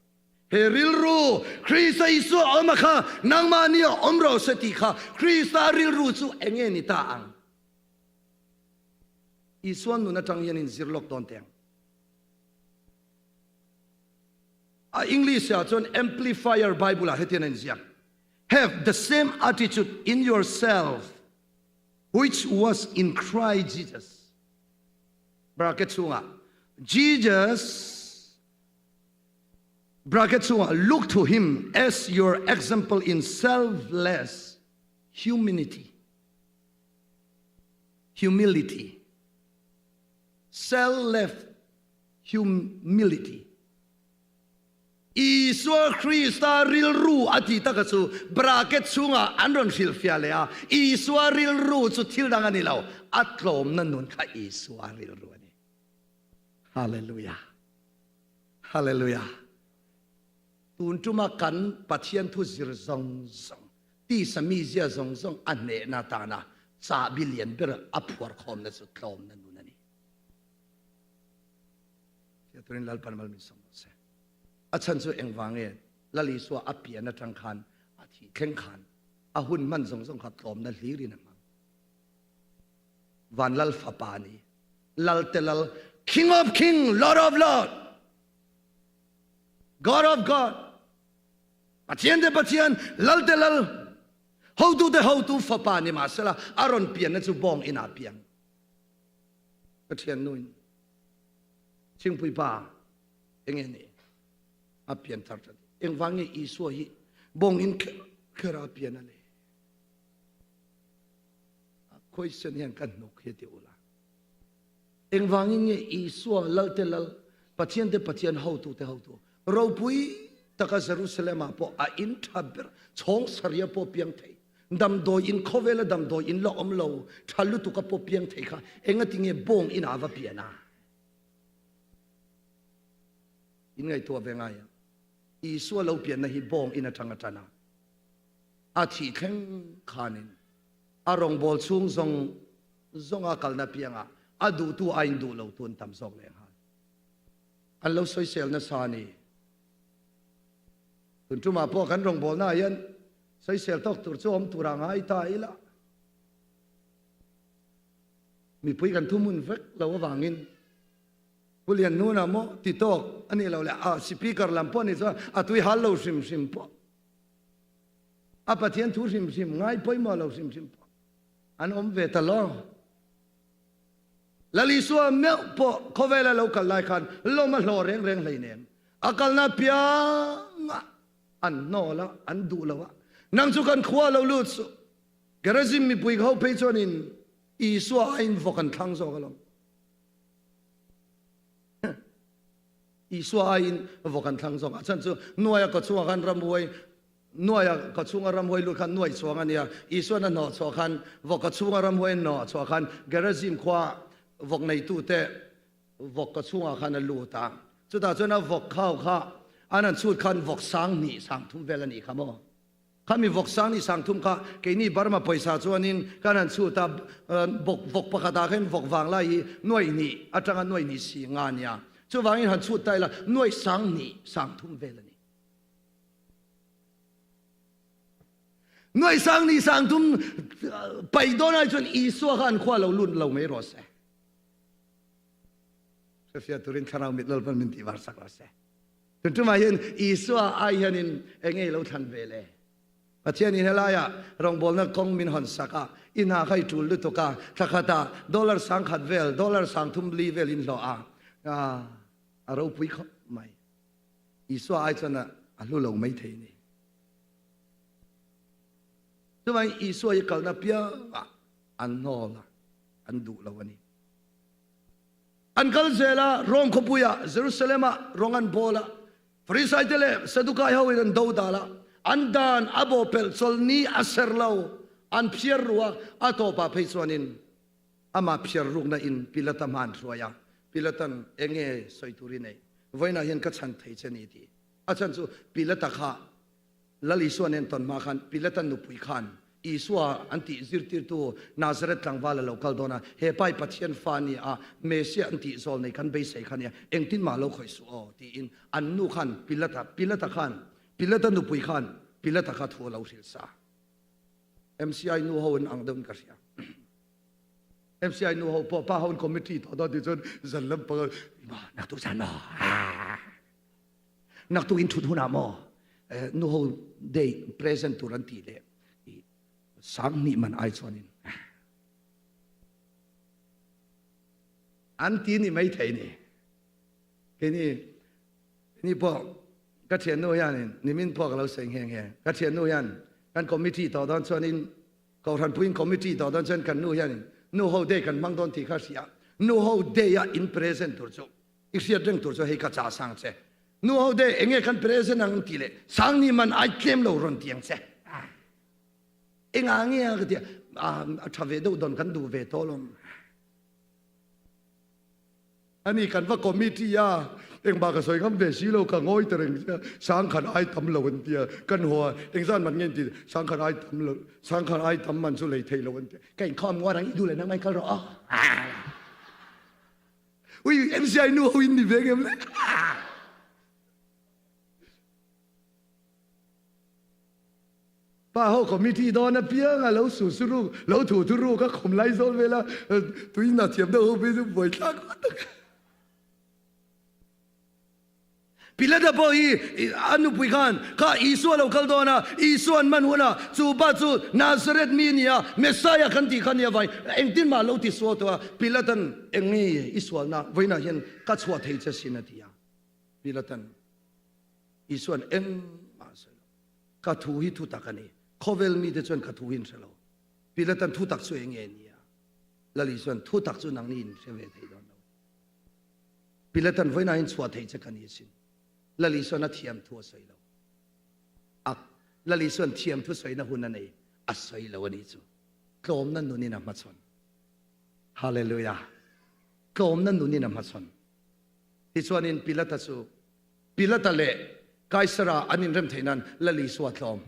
He rilru Krista Isua awm a kha nangmahni ah awm rawh se tih kha Krista rilru chu enge ni ta ang? Isua nun atang hian in zir lawk dawn teh ang. A English ah chuan Amplifier Bible ah hetian a inziak, Have the same attitude in yourself which was in Christ Jesus. Bracket chhungah Jesus bracket chhungah look to him as your example in selfless humanity. Humility. Self-less humility. Isua Krista rilru a tih taka chu bracket chhungah an rawn hrilhfiah leh a, Isua rilru chu thil dang a ni lo, a tlawmna nun kha Isua rilru a ni. Hallelujah! Hallelujah! Tun tuma kan Pathian thu zir zawng zawng, tisa mizia zawng zawng a hnehna tana chahbi lian ber a phuarkhawmna chu tlawmna nun a ni. Tia turin Lalpan mal min sawm rawh se. A chhan chu engvang nge Lal Isua a pian atang khan a thih thleng khan a hun hman zawng zawng kha tlawmna hlirin a hmang. Van Lal fapa a ni. Lal te Lal, King of King, Lord of Lord, God of God, Pathian te Pathian, Lal te Lal, Hotu te Hotu fapa ni mahsela a rawn pianna chu bawng inah piang. Ka thiannuin Thingpui pa enge ni a pian thar that engvang nge Isua hi bawng in kher a pian a le a question hian ka hnuk hi ti ula engvangin nge Isua lal te lal Pathian te Pathian hotu te hotu ropui taka Jerusalem ah pawh a in tha ber chhawng saria pawh piang thei Damdawi in khawvela damdawi in la awm lo tha lutuk a pawh piang thei kha engati nge bawng in a va pian a? In ngaihtuah ve ngai a. Isua lo pianna hi bawng in atang a tan a. A thih thleng khanin a rawngbâwl chhung zawng zawnga kalna piangah a duhtu aiin duh lotu an tam zawk lehnghal. An lo sawisel nasa a ni. Tun tumah pawh kan rawngbawlnaah hian Sawisel tawk tur chu awm turah ngai ta ila, mipui kan thuhmun vek lo avangin Pu Liannuna maw ti tawk a nih loh leh a speaker lam pawh nih chuan a tui hal lo hrim hrim pawh a Pathian thu hrim hrim ngai pawimawh lo hrim hrim pawh an awm ve ta lo. Lal Isua meuh pawh khawvela lo kal lai khan lawm a hlawh reng reng hleinem. A kalna piangah an hnawl a, an duh lo a. Nang chu kan khua lo lut suh. Gerizim mipui ho phei chuanin Isua aiin vawk an thlang zawk alawm. Isua aiin vawk an thlang zawk. A chhan chu nuaia kawchhungah khan ramhuai Nuaia ka chhunga ramhuai lut khan nuai chuang a nia. Isuan a hnawh chhuah khan vawk ka chhunga ramhuai a hnawh chhuah khan Gerazim khua vawk neitute vawk ka chhungah khan a lut a. Chutah chuan a vawk khau kha an han chhut khan vawk sang hnih sang thum vel a nih kha maw? Khami vawk sang hnih sang thum kha keini Burma pawisa chuanin kan han chhut a, vawk vawk pakhatah khan vawk vanglai hi nuai hnih atanga nuai hnih si nga a nia. Chuvangin han chhut ta ila nuai sang hnih sang thum vel a ni. Nuai sang ni sang tum pai dawn ai chuan Isua kha an khua lo lut lo mai rawh se. Hrefiah turin thlarau mit Lalpan min tih var sak rawh se. Tun tumah hian Isua ai hianin enge lo thlan ve le. Pathian in helaiah rawngbawlna kawng min hawn sak a, i hna kha i tul lutuk a, thla khatah dollar 10,000 vel, dollar 30 li vel in hlawh a, a ropui khawp mai. Isua ai chuan a hlu lo mai thei ni. Chuvangin Isua hi kalna piangah an hnawl a, an duh lo a ni. An kal zel a, Rome khawpuiah, Jerusalem-ah rawng an bawl a, Farisai te leh Sadukai ho in an do dal a, an dan a bawhpelh chawlhni a ser lo, an phiar ru a, a tawpah phei chuanin amah phiar rukna in Pilata hma an hruai a, Pilatan enge sawi tur i neih? Vawiinah hian ka chhan thei che ni ti. A chhan chu Pilata kha Lal Isua nen tawn hma khan Pilata nupui khan Isua an tih zirtirtu Nazareth tlangval a lo kal dawn a, he pa hi Pathian fa a ni a, Messiah an tih zawl nei kan beisei kha nia, engtin mah lo khawih suh aw tiin an nu khan Pilata, Pilata khan, Pilata nupui khan Pilata kha thu a lo hrilh sa. MCI nu ho in ang deuhin ka hria. MCI nu ho pawh pa ho in committee tawh dawn ti chuan zan lam pang ma naktuk zan maw naktuk in thut hunah maw nu ho day present tur an ti leh sang hnih man ai chuan in an ti ni mai thei ni keini ni pawh ka thiannu hianin nimin pawh ka lo sawi nghe nghe ka thiannu hian kan committee tawh dawn chuanin Kohhranpuiin committee tawh dawn chuan kan nu hianin nu ho day kan hmang dawn tih kha hria. Nu ho day a in present tur chu i hriat reng tur chu hei ka chah sang che. Nu ho day enge kan present ang tih leh sang ni man ai tlem lo rawn ti ang che. Engah nge a ka ti a, a tha ve deuh dawn kan duh ve tawh lawm. Ani kan va committee a, engmah ka sawi ngam ve si lo, ka ngawi ta reng sia, sangkhat ai tam lo an tia, kan haw a, engzan man nge an ti, sangkhat ai tam lo, sangkhat ai tam man chu lei thei lo an tia, ka inkhawm nguar ang i duh leh nangmah in kal rawh aw. Ui, MCI nu ho in ni ve ngem le. Pa ho committee dawn apiang a lo su su ruk, lo thu thu ruk a khum lai zawl vel a, tui hna thiam deuh ho phei chu buai thlak ngawt tak. Pilata pawh hi a nupui khan kha Isua lo kal dawn a, Isua an man hun a, chu pa chu Nazareth mi a ni a, Messiah kan tih kha nia vai, engtin mah lo ti sual tawh a, Pilatan eng nge i sualna vawiinah hian ka chhuah thei che sin a ti a, Pilatan Isua'n engmah a sawi lo. Ka thu hi thutak a ni. Khawvel mite chuan ka thu hi an hre lo. Pilatan thutak chu eng nge a ni a? Lal Isua'n thutak chu nangni in hre ve thei dawn lo. Pilatan vawiinah hian chhuah theih che ka ni asin. Lal Isua'n a thiam thu a sawi lo. A Lal Isua'n thiam thu sawina hun a nei a sawi lo a nih chu. Tlawmna nunin a hmachhawn. Hallelujah. Tlawmna nunin a hmachhawn. Tichuanin Pilata chu Pilata leh Kaisara an inrem theih nan Lal Isua tlawm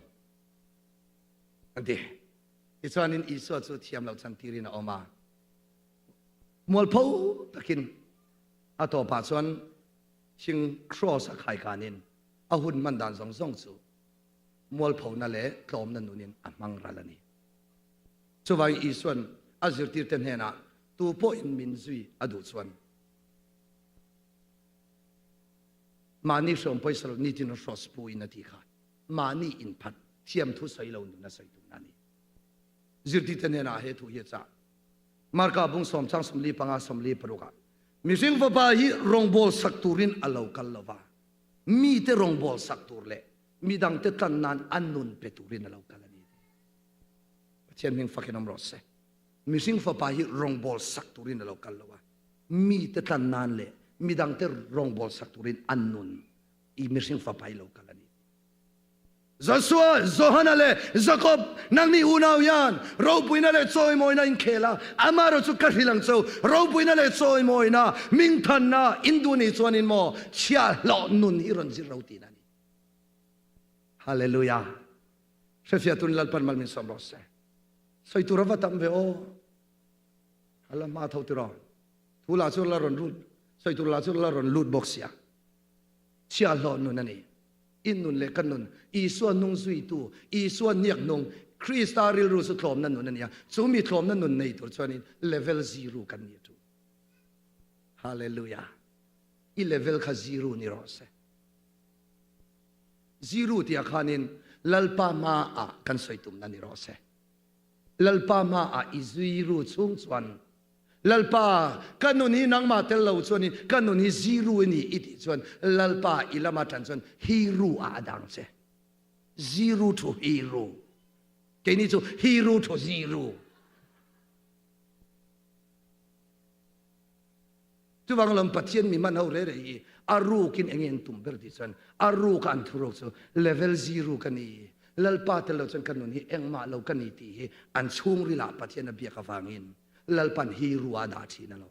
an ti. Tichuanin Isua chu thiam loh chan tirin a awm a. Mualpho takin a tawpah chuan thing cross a khai kanin a hun hman dan zawng zawng chu mualphona leh tlawmna nunin a hmang ral a ni. Chuvangin Isuan a zirtirte hnenah tu pawhin min zui a duh chuan Mahni hrawm pawisa lo nitin hraws pu in a ti kha mahni in phat thiam thu sawi lo nun a sawi tumna a ni. Zirtirte hnenah he thu hi a chah. Marka bung sawm chang 45 46 ah mihring fapa hi rawngbawl sak turin a lo kal lova, mite rawngbawl sak tur leh midangte tlan nan an nun pe turin a lo kal a ni. Pathian hming fakin awm rawh se. Mihring fapa hi rawngbawl sak turin a lo kal lo a, mite tlan nan leh midangte rawngbawl sak turin an nun i mihring fapa hi lo kal a ni. Joshua, Johana leh Jakob, nangni unau hian ropuina leh chawimawina in khel a, amaherawh chu ka hrilh ang cheu, ropuina leh chawimawina, mingthanna in duh nih chuanin maw chhiahhlawh nun hi rawn zir ro tihna a ni. Hallelujah! Hrefiah tun Lalpan mal min sawm rawh se. Sawi tur a va tam ve aw. A la hma tho tiraw. Thu lah chu la rawn lut, sawi tur lah chu la rawn lut bawk sia. Chhiahhlawh nun a ni. In nun leh ka nun, Isua nung zuitu, Isua hniak nung, Krista rilru chu tlawmna nun a ni a. Chu mi tlawmna nun nei tur chuanin level zero kan ni a ṭul. Hallelujah. I level kha zero ni rawh se. Zero tih ah khanin Lalpa hmaah kan sawi tumna ni rawh se. Lalpa hmaah i zero chhung chuan Lalpa, ka nun hi nangmah tel lo chuanin ka nun hi zero i ni i tih chuan Lalpa i lama tan chuan hero ah a dang che. Zero to hero. Keini chu hero to zero. Chuvang lam Pathian mi man ho re re hi a rukin enge an tum ber tih chuan a ruka an thuruk chu level zero ka ni. Lalpa tel lo chuan ka nun hi engmah lo ka ni tih hi an chhungrilah Pathian a biak avangin Lalpan hero a dah thin alawm.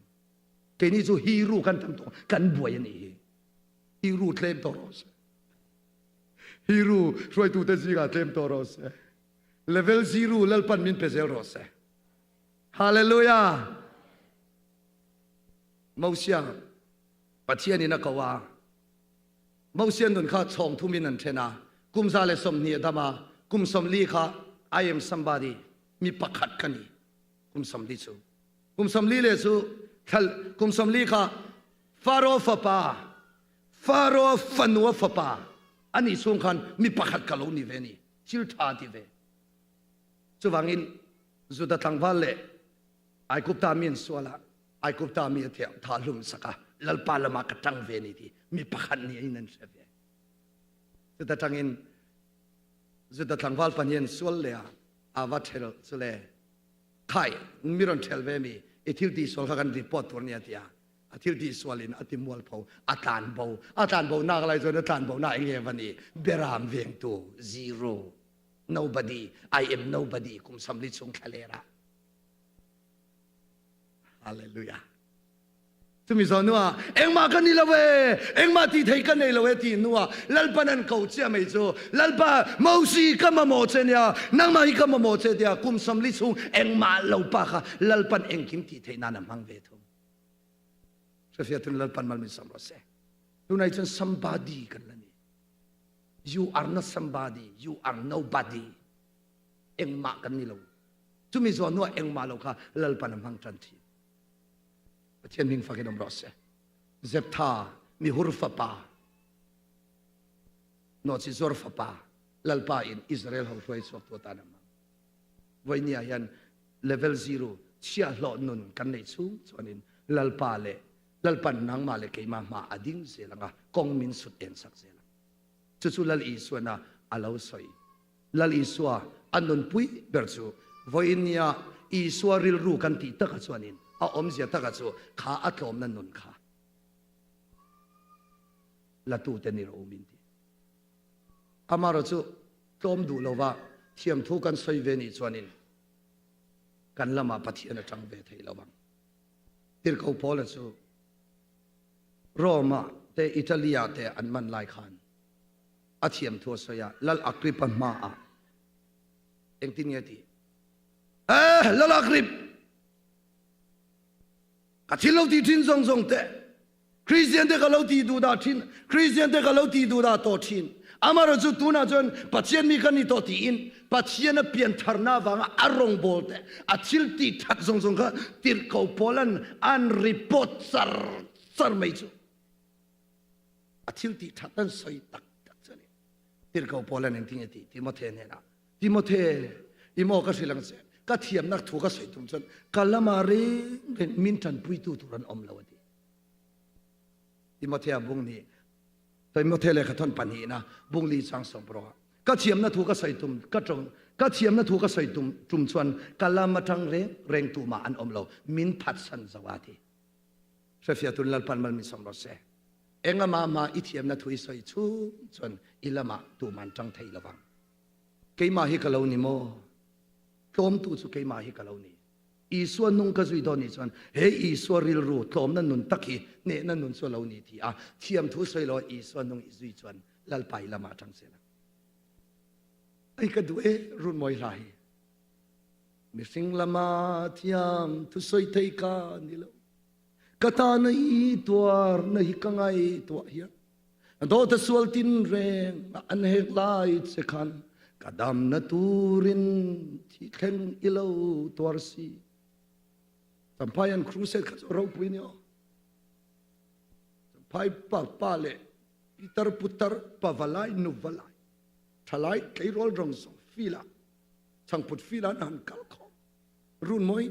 Keini chu hero kan tam tawh kan buai a nih hi. Hero tlem tawh rawh se. Hero hruaitute zingah tlem tawh rawh se. Level zero Lalpan min pe zel rawh se. Hallelujah! Mosia Pathianin a ko a. Mosia nun kha chhawng thumin an then a. Kum 120 a dam a. Kum 40 kha I am somebody mi pakhat ka ni. Kum 40 chu. Kum 40 le chu thal kum 40 kha Faro fapa Faro fanua fapa ani chung khan mi pakhat ka lo ni ve ni. Thil tha ti ve. Chuvangin Juda tlangval le Aigupta mi an sual ah Aigupta mi a tha hlum sak a, Lalpa lamah ka ṭang ve ni ti mi pakhat nih in an hre ve. Cuta ṭangin Juda tlangval pa nih an sual le ah a va ṭhel cu le khai mi ron ṭhel ve mi i thil ti sual kha kan report tur nia tiah a thil ti sual in a ti mualpho a tlan bo a tlan bo nak lai cun a tlan bo na enge va ni beram vengtu zero nobody I am nobody kum samli chung thlaler ah Hallelujah. Chumi zawn nuah engmah ka ni lo e, engmah ti thei ka nei lo e ti nuah Lalpan an ko chia mai chu Lalpa Mosi ka mamawh che nia nangmah hi ka mamawh che tia kum 40 chung engmah lo pa kha Lalpan engkim ti thei nan a hmang ve thung. Hrefiatun Lalpan mal min sam rawh se. Tunai cun somebody kan la ni. You are not somebody, you are nobody. Engmah kan ni lo. Chumi zawn hnuah engmah lo kha Lalpan a hmang ṭan ṭhin. Pathian hming fakin um rawh se. Zeptha mihur fapa nawhchi zuar fapa Lalpa in Israel ho hruai chuak tu atan a hmang. Voini ah hian level zero chhiahhlawh nun kan neih chung chuanin Lalpa le Lalpan nangmah le keimah hma a ding zel anga kong min sut en sak zel ang. Cucu Lal Isuan a a lo sawi. Lal Isua a nunpui ber chu vawiin nia Isua rilru kan tih takah chuanin a awmzia takah chu kha a tlawmna nun kha latute ni rawh u min ti. Amaherawh chu tlawm duh lova thiamthu kan sawi ve nih chuanin kan lamah Pathian a tang ve thei lo ang. Tirhkoh Paula chu Rome-ah te Italy-ah te an man lai khan A thiam thu a sawi a, Lal Agrippa hmaah engtin nge tih? Eh, Lal Agrip! Ka thil lo tih thin zawng zawng te, Christian te ka lo tih duh dah thin, Christian te ka lo tih duh dah tawh thin. Amaherawh chu tunah chuan Pathian mi ka ni tawh tiin Pathian a pian tharna avanga a rawngbâwl te, a thil tih that zawng zawng kha tirhkoh Paula'n an report char char mai chu. A thil tih that an sawi tak tak chu a ni. Tirhkoh Paula'n engtin nge tih Timothy hnenah, Timothy, i maw ka hrilh ang che. Ka thiamna thu ka sawi tum chuan ka lama reng reng min tanpuitu tur an awm lo a ti. Timothea bung nih Timothea lehkha thawn pahnihna bung li chang sawm rawh ka thiamna thu ka sawi tum ka tawng ka thiamna thu ka sawi tum tum chuan ka lam atang reng reng tumah an awm lo min phatsan zo a ti. Hrefiah tun Lalpan mal min sawm rawh se. Engama ma i thiamna thu i sawi chung chuan i lamah tuman tang thei lovang. Keimah hi ka lo ni maw? Tlawmtu chu keimah hi ka lo ni. Isua nung ka zui dawn nih chuan he Isua rilru tlawmna nun tak hi hnehna nun chu a lo ni ti a, thiamthu sawi lo a Isua nung i zui chuan Lalpa i lamah tang zel ang. Ai ka duh e runmawi hla hi. Mihring lama thiam thusawi thei ka ni lo. Ka tana i tuarna hi ka ngaihtuah hian dawt a sual tin reng a an hek lai che khan ka damna turin thi thleng i lo tuar si. Champhai an crusade kha chu ropui ni aw. Champhai pa pa leh pitar putar pavalai nuvalai thalai tleirawl rong zawng fila changput fila an han kal khawm run mawi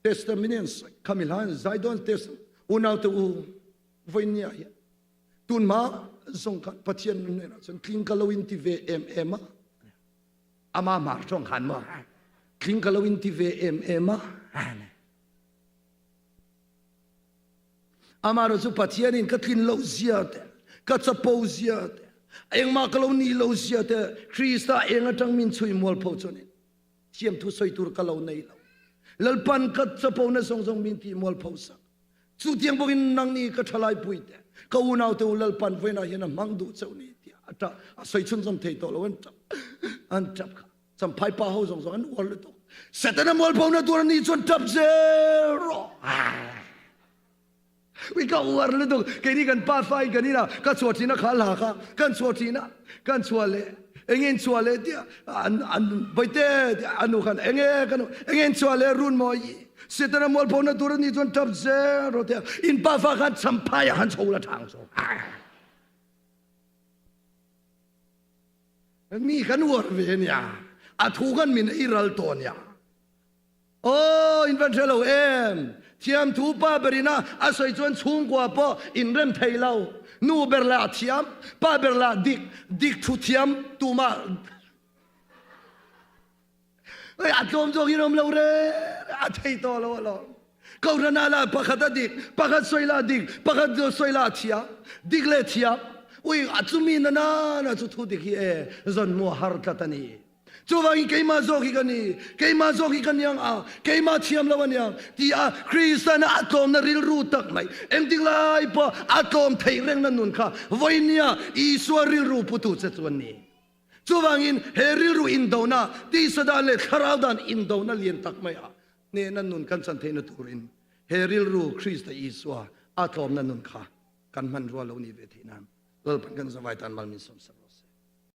testament in khami hlan zaidawn testament unau te u voinia hian tun ma zong khan Pathian nun hnenah chuan tling ka lo in ti ve em em a ama mar tawng khan ma tling ka lo in ti ve em em a ama ro chu Pathian in ka tlin lo zia te ka chapo zia te engmah ka lo ni lo zia te Krista eng atang min chui mual pho chuan thiam thu soi tur ka lo nei lo Lalpan ka chapo na zong zong min ti mual pho sak Chu tiang bawkin nang ni ka ṭhalai pui te, ka unau te u Lalpan voina hian a hmang duh cheu ni tiah a ṭah a soi chhunzawm thei tawh lo an ṭap an ṭap kha champhai pa ho zong zong an uar lutuk Setana mualpho na tur ani chuan ṭap zel rawh ui ka uar lutuk keini kan pa fa in kan ina ka chhuah ṭhin a kha hla kha kan chhuah ṭhin a kan chhuah leh enge in chhuah leh tiah an an baite tiah anu khan enge kan enge in chhuah leh run mawi Setana mualpho na tur ani chuan tap zel rawh tia in pafa khan champhai ah khan chho la thang so. Mi kan uar ve nia. A thu kan min ei ral to nia. Oh, in van hre lo em. Thiam thu pa berina a soi chuan chhungkua pawh in rem thei lo. Nu ber lah thiam, pa ber lah dik, dik thu thiam tuma Oi a tlawm zawk in awm lo re a thei tawh lo alawm. Kohhran ah lah pakhat a dik, pakhat sawi lah dik, pakhat sawi lah thiam, dik leh thiam. Ui a chumi na na na chu thu dik hi e zawn hmu a har tlat a ni. Chuvangin keimah zawk hi ka ni, keimah zawk hi ka niang a, keimah thiam lo a niang ti a Kristian a tlawmna rilru tak mai engtik lai pawh a tlawm theih rengna nun kha vawinia Isua rilru putu che chu a ni. Chuvangin he rilru indona, tisa dan leh thlarau dan indona lian tak maiah hnehna nun kan chan theihna turin he rilru Krista Isua a tlawmna nun kha kan hmanrua lo ni ve theih nan Lalpan kan zavai tan mal min sawmsak rawh se.